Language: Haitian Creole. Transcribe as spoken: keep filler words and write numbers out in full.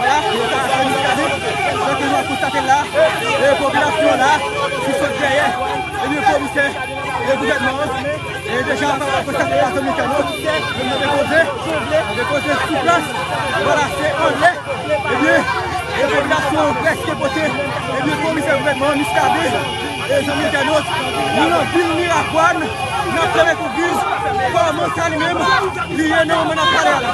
Vwala, nou ta se Miskaden, jan ke nou ap konstate l la, e popilasyon an la, ki sot dèyè, ebyen, komisè, e gouvènman an, e deja, nou ap konstate la, zanmi entènot, nou depoze, nou depoze sou plas, vwala, se anlè, ebyen, e popilasyon an prèske pote, ebyen, komisè gouvènman an, Miskaden, e zanmi entènot, nou nan vil Miragwàn, n ap fèmen kou griz, kòman sa li menm, li ye nan moman n ap pale a la.